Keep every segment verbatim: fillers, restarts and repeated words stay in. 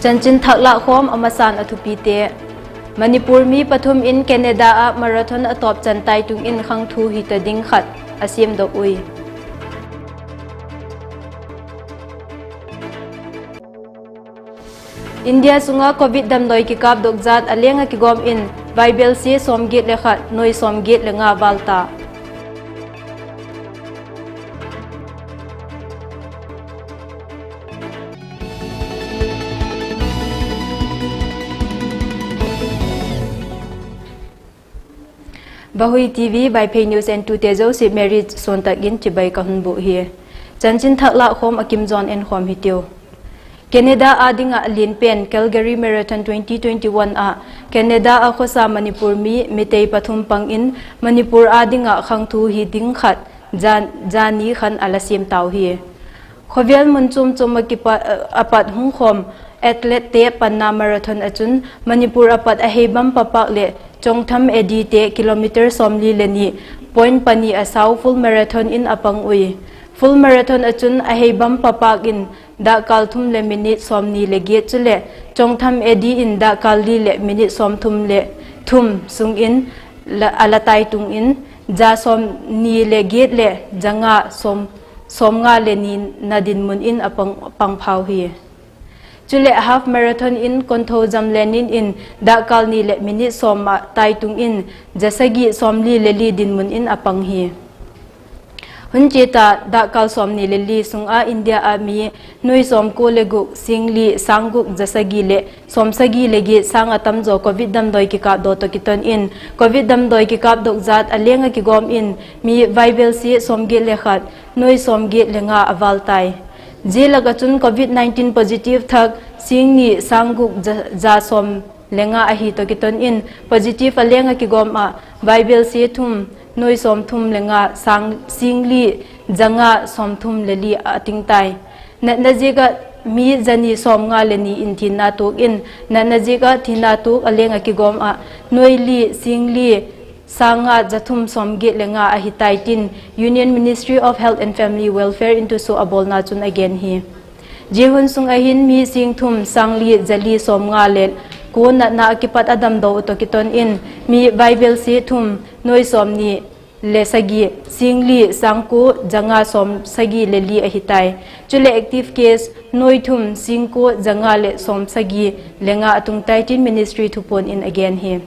Chanchin thak lâk khawm a masa'n a thupite. Manipur mi pathum in Canada ah marathon a tawp chan tai tung in khangthu hita ding khat a siamdok ui. India sung ah Covid damdawi kikâpdok zat a leng ah kigawm in vaibelsia sawmgiat le khat, nuai sawmgiat le nga vâl ta. Vahui TV Vaiphei News entute zosia Mary Suantak in chibai ka hun bûk hi. Chanchin thak lâk khawm a kim zaw'n enkhawm hitiu. Canada â ding ah a lian pen Calgary Marathon twenty twenty-one ah Canada ah khawsa Manipur mi Meitei pathum pang in Manipur â ding ah khangthu hi ding khat zani khan a la siam tau hi. Khawvel mun chuam chuam ah kipat, a pat hung khawm athletete panna marathon ah chun Manipur a pat a heibam papâk leh Chongtham Edite kilometre sawmli le ni point pani a sau full marathon in a pang ui. Full marathon ah chun a heibam papâk in dakkâl thum leh minute sawmni le giat chuleh Chongtham Edi in dakkâl li leh minute sawmthum le thum sung in a la tai tung in, za sawmni le giat leh za nga sawm, sawmnga le ni na dinmun in a pang, pang phau hi. Chuleh half marathon in Kontho Jamlenin in dakkâl ni leh minute sawm ah tai tung in, za sagi sawmli le li dinmun in a pang hi. Hun chiat ah dakkâl sawmni le li sung ah India ah mi nuai sawmkua le guk, sîng li, sâng guk, za sagi leh sawmsagi le giat sâng ah tamzaw Covid damdawi kikâpdaw tawh kiton in, Covid damdawi kikâpdok zat a leng ah kigawm in mi vaibelsia sawmgiat le khat, nuai sawmgiat le nga a vâl tai. Zia lak ah chun Covid nineteen positive thak sîng ni, sâng guk, za, za sawm le nga ahi tawh kiton in positive a leng ah kigawm ah vaibelsia thum, nuai sawmthum le nga, sâng, sîng li, za nga sawmthum le li a ting tai. Natna ziak ah mi zani sawmnga le ni in thina tuak in, natna ziak ah thina tuak a leng ah kigawm ah nuai li, sîng li, sâng nga, za thum sawmgiat le nga ahi tai tin Union Ministry of Health and Family Welfare in thusuak a bawlna chun a gen hi. Zia hun sung ah hin mi sîng thum, sâng li, za li sawmnga le kua natna ah kipat a damdaw uh tawh kiton in mi vaibelsia thum, nuai sawmni le sagi, sîng li, sâng kua, za nga sawmsagi le li ahi tai. Chuleh active case nuai thum, sîng kua, za nga leh sawmsagi le nga a tung tai tin Ministry thupuan in a gen hi.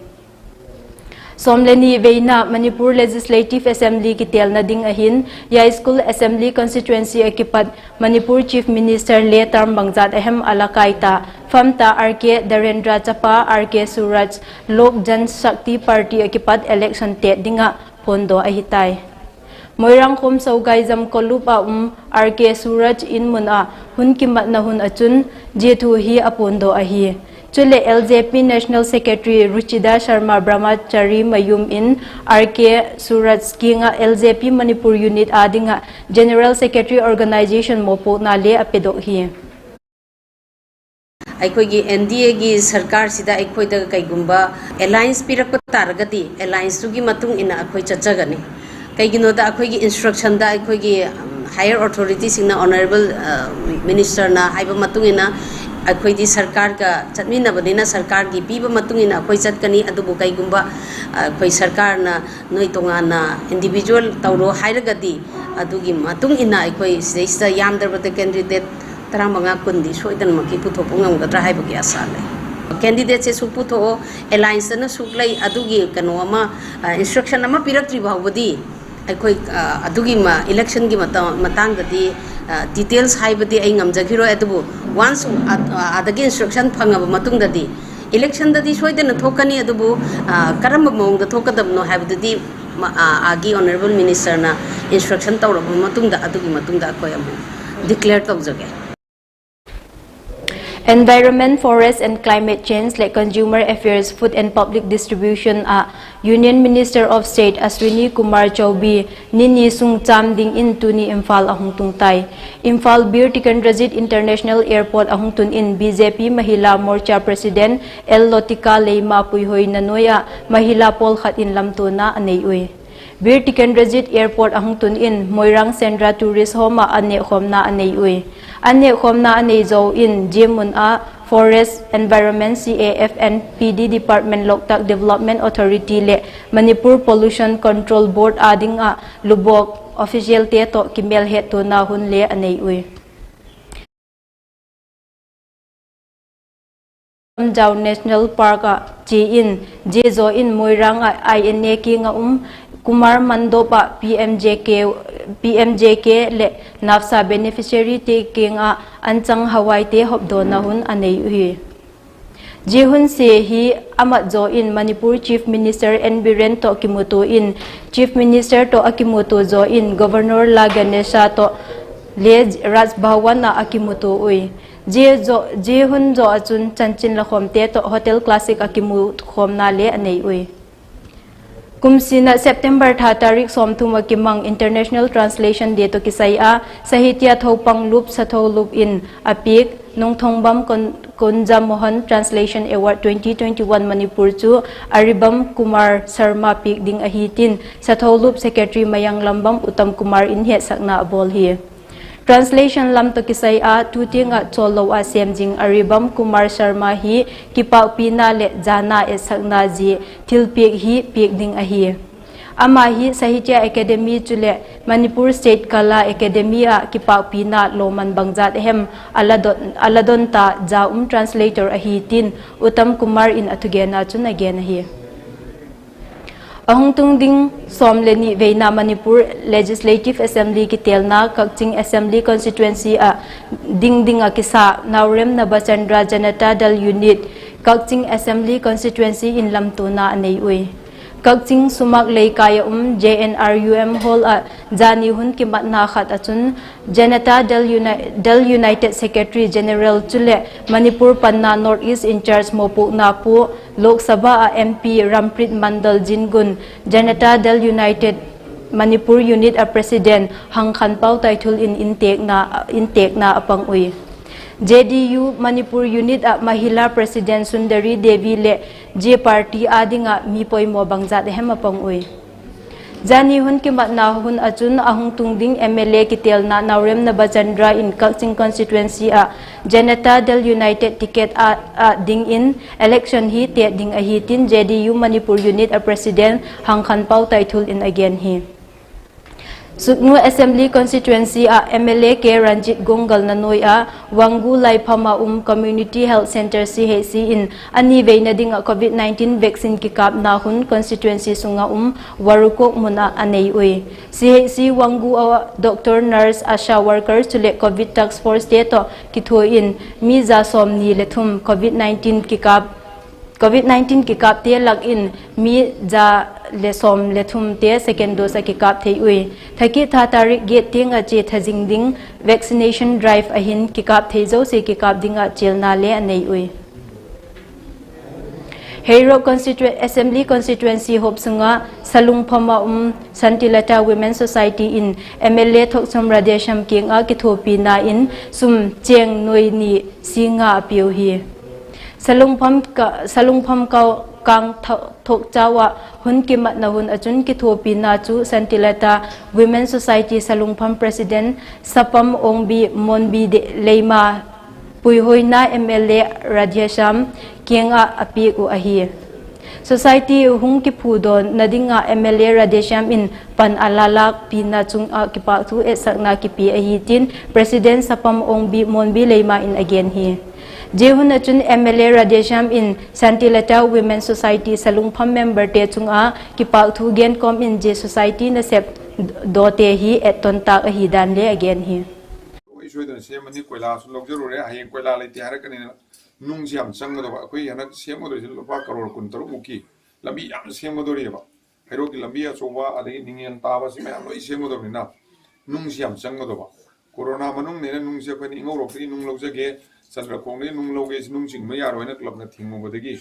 Sawm le ni veina Manipur Legislative Assembly kitêlna ding ah hin Yaskul Assembly Constituency ah kipat Manipur Chief Minister le term bangzat a hem a la kai ta, famta R K Darendra chapa R K Suraj Lok Janshakti Party ah kipat election têt ding ah puandaw ahi tai. Moirang khawm Sogaizam Kolup ah um R K Suraj in mun ah hun kimatna hun ah chun zia thu hi a puandaw ahi. Chuleh L J P National Secretary Ruchida Sharma Brahmachari mayum in R K Suraj kiang ah L J P Manipur Unit â ding ah General Secretary Organisation mawpuakna le a pedok hi. ꯑꯩꯈꯣꯏꯒꯤ N D ꯑꯦꯒꯤ ꯁꯔꯀꯥꯔꯁꯤꯗ ꯑꯩꯈꯣꯏꯗ ꯀꯩꯒꯨꯝꯕ ꯑꯦꯂꯥꯏꯟꯁ ꯄꯤꯔꯛꯄ ꯇꯥꯔꯒꯗꯤ, ꯑꯦꯂꯥꯏꯟꯁꯇꯨꯒꯤ ꯃꯇꯨꯡ ꯏꯟꯅ ꯑꯩꯈꯣꯏ ꯆꯠꯆꯒꯅꯤ꯫ ꯀꯩꯒꯤꯅꯣꯗ, ꯑꯩꯈꯣꯏꯒꯤ ꯏꯟꯁꯇ꯭ꯔꯛꯁꯟꯗ ꯑꯩꯈꯣꯏꯒꯤ, ꯎꯝ, ꯍꯥꯌꯔ ꯑꯣꯊꯣꯔꯤꯇꯤꯁꯤꯡꯅ, ꯑꯣꯅꯔꯦꯕꯜ, ꯑ, ꯃꯤꯅꯤꯁꯇꯔꯅ ꯍꯥꯏꯕ ꯃꯇꯨꯡ ꯏꯟꯅ ꯑꯩꯈꯣꯏꯗꯤ ꯁꯔꯀꯥꯔꯒ ꯆꯠꯃꯤꯟꯅꯕꯅꯤꯅ ꯁꯔꯀꯥꯔꯒꯤ ꯄꯤꯕ ꯃꯇꯨꯡ ꯏꯟꯅ ꯑꯩꯈꯣꯏ ꯆꯠꯀꯅꯤ꯫ ꯑꯗꯨꯕꯨ ꯀꯩꯒꯨꯝꯕ, ꯑ, ꯑꯩꯈꯣꯏ ꯁꯔꯀꯥꯔꯅ ꯅꯣꯏ ꯇꯣꯉꯥꯟꯅ ꯏꯟꯗꯤꯕꯤꯖꯨꯋꯦꯜ ꯇꯧꯔꯣ ꯍꯥꯏꯔꯒꯗꯤ, ꯑꯗꯨꯒꯤ ꯃꯇꯨꯡ ꯏꯟꯅ ꯑꯩꯈꯣꯏ ꯁꯤꯗꯩꯁꯤꯗ ꯌꯥꯝꯗ꯭ꯔꯕꯗ ꯀꯦꯟꯗꯤꯗꯦꯠ ꯇꯔꯥꯃꯉꯥ ꯀꯨꯟꯗꯤ ꯁꯣꯏꯗꯅꯃꯛꯀꯤ ꯄꯨꯊꯣꯛꯄ ꯉꯝꯒꯗ꯭ꯔꯥ ꯍꯥꯏꯕꯒꯤ ꯑꯁꯥ ꯂꯩ꯫ ꯀꯦꯟꯗꯤꯗꯦꯠꯁꯦ ꯁꯨꯛ ꯄꯨꯊꯣꯛꯑꯣ, ꯑꯦꯂꯥꯏꯟꯁꯇꯅ ꯁꯨꯛ ꯂꯩ, ꯑꯗꯨꯒꯤ ꯀꯩꯅꯣ ꯑꯃ, ꯑ, ꯏꯟꯁꯇ꯭ꯔꯛꯁꯟ ꯑꯃ ꯄꯤꯔꯛꯇ꯭ꯔꯤ ꯐꯥꯎꯕꯗꯤ ꯑꯩꯈꯣꯏ, ꯑ, ꯑꯗꯨꯒꯤ ꯃ-, ꯏꯂꯦꯛꯁꯟꯒꯤ ꯃꯇꯥ-, ꯃꯇꯥꯡꯗꯗꯤ, ꯑ, ꯗꯤꯇꯦꯜꯁ ꯍꯥꯏꯕꯗꯤ ꯑꯩ ꯉꯝꯖꯈꯤꯔꯣꯏ꯫ ꯑꯗꯨꯕꯨ ꯋꯥꯟꯁ ꯑ-, ꯑ-, ꯑꯥꯗꯒꯤ ꯏꯟꯁꯇ꯭ꯔꯛꯁꯟ ꯐꯪꯉꯕ ꯃꯇꯨꯡꯗꯗꯤ ꯏꯂꯦꯛꯁꯟꯗꯗꯤ ꯁꯣꯏꯗꯅ ꯊꯣꯛꯀꯅꯤ꯫ ꯑꯗꯨꯕꯨ, ꯑ, ꯀꯔꯝꯕ ꯃꯑꯣꯡꯗ ꯊꯣꯛꯀꯗꯕꯅꯣ ꯍꯥꯏꯕꯗꯨꯗꯤ ꯃ-, ꯑ-, ꯑꯥꯒꯤ ꯑꯣꯅꯔꯦꯕꯜ ꯃꯤꯅꯤꯁꯇꯔꯅ ꯏꯟꯁꯇ꯭ꯔꯛꯁꯟ ꯇꯧꯔꯕ ꯃꯇꯨꯡꯗ ꯑꯗꯨꯒꯤ ꯃꯇꯨꯡꯗ ꯑꯩꯈꯣꯏ ꯑꯃꯨꯛ ꯗꯤꯀ꯭ꯂꯦꯌꯔ ꯇꯧꯖꯒꯦ꯫ Environment, Forest and Climate Change le Consumer Affairs, Food and Public Distribution ah Union Minister of State Ashwini Kumar Choubey nini sung châm dingin tuni Imphal a hung tung tai. Imphal Bir Tikendrajit International Airport a hung tun in B J P Mahila Morcha President L Lotika Leima puihoina nuai ah Mahila pawlkhat in lamtuana a nei ui. Bir Tikendrajit Airport a hung tun in Moirang Sendra Tourist Home ah a nêkkhawmna a nei ui. A nêkkhawmna a nei zo in zia mun ah Forest, Environment, C A F and P D Department, Loktak Development Authority leh Manipur Pollution Control Board â ding ah lubawk officialte tawh kimêl hettuana hun le a nei ui. Lamjao National Park ah chia in, zia zaw in Moirang ah I N A kiang ah um Kumar Mandop ah P M J K, P M J K leh NAFSA beneficiaryte kiang ah anchang hawaite hopdawna hun a nei uhi. Zia hun sia hi a mat zaw in Manipur Chief Minister N Biren tawh kimutua in, Chief Minister tawh a kimutua zaw in Governor La Ganesan tawh le Raj Bhavan ah a kimutua ui. Zia hun zaw ah chun chanchin lakhawmte tawh Hotel Classic ah kimukhawmna le a nei ui. Kum sina September tha tarik sawmthum ah kimang International Translation Day tawh kisai a, Sahitya Thopang Lup Satho Lup in a piak Nungthongbam Kon-, Konja Mohan Translation Award twenty twenty-one Manipur chu Aribam Kumar Sharma piak ding ahi tin, Satho Lup Secretary Mayang Lambam Uttam Kumar in hetsakna a bawl hi. Translation lam tawh kisai a tu tiang ah chawllo ah sêm zing Aribam Kumar Sharma hi kipâkpina leh jana etsakna zia thilpiak hi piak ding ahi. Ama hi Sahitya Academy chuleh Manipur State Kala Academy ah kipâkpina lawman bangjat hem a la don, a la don ta za um translator ahi tin Uttam Kumar in a thugenna chun a gen ahi. A hung tung ding sawm le ni veina Manipur Legislative Assembly kitêlna Kakching Assembly Constituency ah ding ding ah kisa Naorem Nabachandra Janata Dal Unit Kakching Assembly Constituency in lamtuana a nei ui. Kakching Sumak Leikai ah um J N R U M Hall ah zani hun kimatna khat ah chun Janata Dal Uni-, Dal United Secretary General chuleh Manipur panna North East in-charge mawpuakna pu Lok Sabha ah M P Rampreet Mandal Jingun, Janata Dal United Manipur Unit ah President Hangkhanpau Taithul in intêkna, intêkna a pang ui. J D U Manipur Unit ah Mahila President Sundari Devi leh zia party â ding ah mi poimaw bangjat hem a pang ui. Zani hun kimatna hun ah chun a hung tung ding M L A kitêlna Naorem Nabachandra in Kakching Constituency ah Janata Dal United ticket ah, ah dingin election hi têt ding ahi tin J D U Manipur Unit ah President Hangkhanpau Taithul in a gen hi. Sugnu Assembly Constituency ah M L A K Ranjit Gongal na nuai ah Wangoo Laipham ah um Community Health Centre C H C in a ni veina ding ah Covid nineteen vaccine kikâpna hun constituency sung ah um Warukok mun ah a nei ui. C H C Wangoo ah doctor, nurse, ASHA worker chuleh Covid Task Forcete tawh kithua in mi za sawmni le thum Covid nineteen kikâp Covid nineteen kikâpte lak in mi za le sawm le thumte second dose ah kikâp thei ui. Thakit tha tarik giat tiang ah chia tha zing ding vaccination drive ah hin kikâp thei zosia kikâp ding ah chialna le a nei ui. Heirok Constitu-, Assembly Constituency huap sung ah Salungpham ah um Santilata Women Society in M L A Thokchom Radheshyam kiang ah kithuapina in sum chêng nuai ni singa a piau hi. Salungpham ka-, Salungpham ka-, kang tho-, Thokchau ah hun kimatna hun ah chun kithuapina chu Santilata Women Society Salungpham President Sapam Ongbi Monbi De-, Leima puihoina M L A Radheshyam kiang ah a piak uh ahi. Society hung kiphudawna ding ah M L A Radheshyam in pan a la lâkpina chung ah kipâkthu etsakna kipia ahi tin President Sapam Ongbi Monbi Leima in a gen hi. Zia hun ah chun M L A Radheshyam in Santilata Women Society Salungpham memberte chung ah kipâkthu gen kawm in zia society nasep dawte hi etton tâk ahi dan le a gen hi. ꯂꯝꯕꯤ ꯌꯥꯝ ꯁꯦꯝꯒꯗꯧꯔꯤꯕ, ꯑꯩꯈꯣꯏ ꯍꯟꯗꯛ ꯁꯦꯝꯒꯗꯧꯔꯤꯁꯤ ꯂꯨꯄꯥ ꯀꯔꯣꯔ ꯀꯨꯟ ꯇꯔꯨꯛ ꯃꯨꯛꯀꯤ ꯂꯝꯕꯤ ꯌꯥꯝ ꯁꯦꯝꯒꯗꯧꯔꯤꯕ꯫ ꯍꯩꯔꯣꯛꯀꯤ ꯂꯝꯕꯤ ꯑꯆꯧꯕ, ꯑꯗꯒꯤ ꯅꯤꯡꯉꯦꯜ ꯇꯥꯕ, ꯁꯤ ꯃꯌꯥꯝ ꯂꯣꯏ ꯁꯦꯝꯒꯗꯧꯔꯤꯕꯅꯤꯅ ꯅꯨꯡꯁꯤ ꯌꯥꯝ ꯆꯪꯒꯗꯧꯕ꯫ ꯀꯣꯔꯣꯅꯥ ꯃꯅꯨꯡꯅꯤꯅ ꯅꯨꯡꯁꯤ ꯑꯩꯈꯣꯏꯅ ꯏꯉꯧꯔꯣꯛꯇꯒꯤ ꯅꯨꯡ ꯂꯧꯖꯒꯦ, ꯆꯟꯗ꯭ꯔꯈꯣꯡꯗꯒꯤ ꯅꯨꯡ ꯂꯧꯒꯦ, ꯁꯤ ꯅꯨꯡ ꯆꯤꯡꯕ ꯌꯥꯔꯣꯏꯅ ꯀ꯭ꯂꯕꯅ ꯊꯤꯡꯉꯨꯕꯗꯒꯤ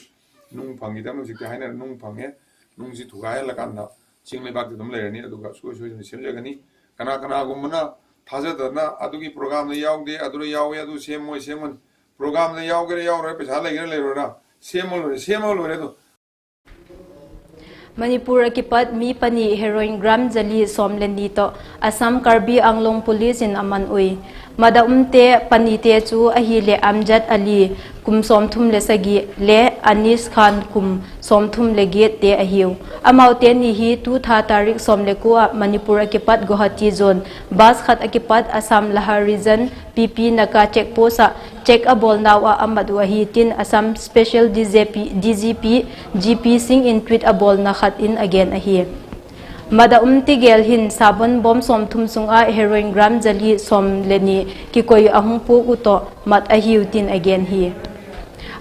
ꯅꯨꯡ ꯐꯪꯈꯤꯗꯕꯅ ꯍꯧꯖꯤꯛꯇꯤ ꯍꯥꯏꯅꯔꯦ, ꯅꯨꯡ ꯐꯪꯉꯦ꯫ ꯅꯨꯡꯁꯤ ꯊꯨꯒꯥꯏꯍꯜꯂꯀꯥꯟꯗ ꯆꯤꯡ ꯂꯩꯕꯥꯛꯇꯤ ꯑꯗꯨꯝ ꯂꯩꯔꯅꯤ, ꯑꯗꯨꯒ ꯁꯨꯡꯁꯣꯏ ꯁꯣꯏꯗꯅ ꯁꯦꯝꯖꯒꯅꯤ꯫ ꯀꯅꯥ ꯀꯅꯥꯒꯨꯝꯕꯅ ꯊꯥꯖꯗꯅ ꯑꯗꯨꯒꯤ ꯄ꯭ꯔꯣꯒ꯭ꯔꯥꯝꯗ ꯌꯥꯎꯗꯦ, ꯑꯗꯨꯗ ꯌꯥꯎꯋꯦ, ꯑꯗꯨ ꯁꯦꯝꯃꯣꯏ, ꯁꯦꯝꯃꯣꯏ, ꯄ꯭ꯔꯣꯒ꯭ꯔꯥꯝꯗ ꯌꯥꯎꯒꯦꯔꯥ ꯌꯥꯎꯔꯣꯏ, ꯄꯩꯁꯥ ꯂꯩꯒꯦꯔꯥ ꯂꯩꯔꯣꯏꯔꯥ, ꯁꯦꯝꯃ ꯂꯣꯏꯔꯦ, ꯁꯦꯝꯃ ꯂꯣꯏꯔꯦ ꯑꯗꯨ꯫ ꯃꯅꯤꯄꯨꯔ ꯑꯀꯤꯄꯠ ꯃꯤ ꯄꯅꯤ ꯍꯦꯔꯣꯏꯟ ꯒ꯭ꯔꯥꯝ ꯖꯂꯤ ꯁꯣꯝꯂꯦꯟꯗꯤ ꯇꯣ ꯑꯁꯥꯝ ꯀꯥꯔꯕꯤ ꯑꯪꯂꯣꯡ ꯄꯨꯂꯤꯁ ꯏꯟ ꯑꯃꯟ ꯎꯏ꯫ ꯃꯗ ꯎꯝꯇꯦ ꯄꯅꯤꯇꯦ ꯆꯨ ꯑꯍꯤꯂꯦ ꯑꯝꯖꯗ Ali, kum sawmthum le sagi, le Anish Khan kum sawmthum le giatte ahiu. Amaute ni hi tu tha tarik sawm le kua ah Manipur ah kipat Guwahati zone bus khat ah kipat Assam Lahar Region P P Naka check post ah check a bawlnau ah a mat uh ahi tin Assam Special D G P, D G P G P Singh in tweet a bawlna khat in a gen ahi. Mat a um tigel hin sabon bawm sawmthum sung ah heroin gram zali sawm le ni kikoi a hung puak uh tawh mat ahiu tin a gen hi.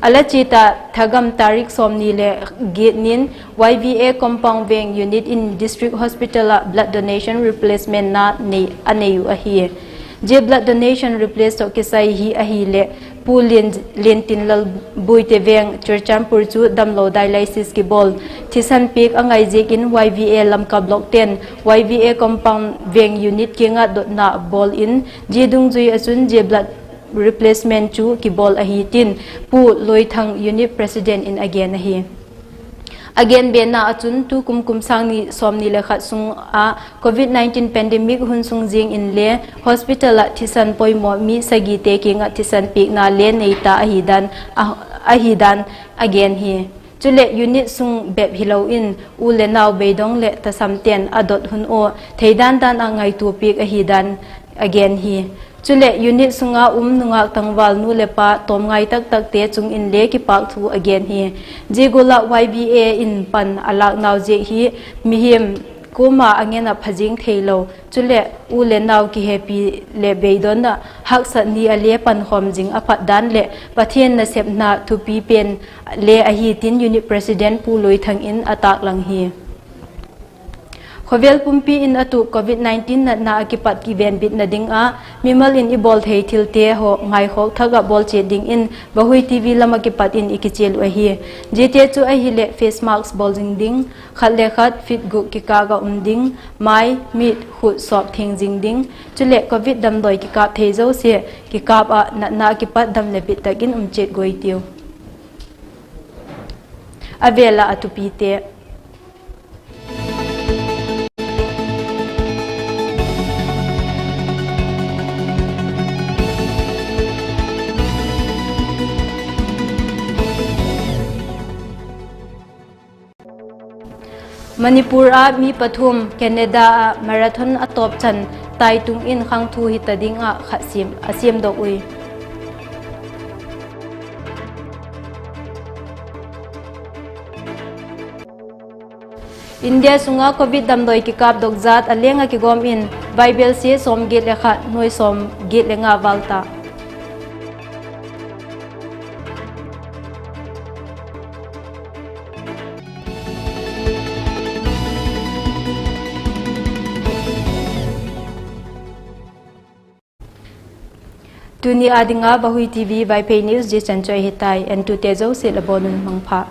A la chiat ah thagam tarik sawmni le giat nin Y V A Compound Veng Unit in District Hospital ah blood donation replacement na nei, a nei uh ahi. Zia blood donation replace tawh kisai hi ahileh Pu Lian, Liantinlal Buite Veng Churachandpur chu damlo dialysis kibawl, thisan piak a ngai ziakin Y V A Lamka block ten Y V A Compound Veng Unit kiang ah dotna bawl in zia dungzui ah chun zia blood replacement chu kibawl ahi tin Pu Loithang Unit President in a gen ahi. A gen bena ah chun tukum kum sâng ni sawmni le khat sung ah Covid nineteen pandemic hun sung ziang inle hospital ah thisan poimaw mi sagite kiang ah thisan piakna le nei ta ahi dan, a, ahi dan a gen hi. Chuleh unit sung bep hilo in u le nau beidong leh tasamte'n a dot hun uh theidan dan ah ngaitua piak ahi dan a gen hi. Chuleh unit sung ah um nungâk tangval nu le pa tawm ngai tak takte chung inle kipâk thu a gen hi. Zia gual ah Y V A in pan a lâknau ziak hi mihem kuama a ngen ah pha zing theilo, chuleh u le nau kihepi leh beidon ah haksat ni a le pankhawm zing a phat dan leh Pathian nasepna thupi pen le ahi tin Unit President Pu Loithang in a tâklang hi. Khawvel pumpi in a tuak Covid nineteen natna ah kipat kivenbitna ding ah mimal in i bawl thei thilte haw ngaikhawk thak ah bawl chiat dingin Vahui T V lam ah kipat in i kichial uh ahi. Ziate chu ahileh face mask bawl zing ding, khat le khat feet guk kikâk ah um ding, mai, mit, khut sawp theng zing ding, chuleh Covid damdawi kikâp thei zosia kikâp ah natna ah kipat dam leh bit tak in um chiat guai tiu. A vêl ah a tupite. Manipur ah mi pathum Canada ah marathon a tawp chan taitung in khangthu hita ding ah khat siam, a siamdok ui. India sung ah Covid damdawi kikâpdok zat a leng ah kigawm in vaibelsia sawmgiat le khat, nuai sawmgiat le nga val ta. Tuni â ding ah Vahui T V Vaiphei News zia chan chu ahi tai, entute zosia la bawn un mangpha.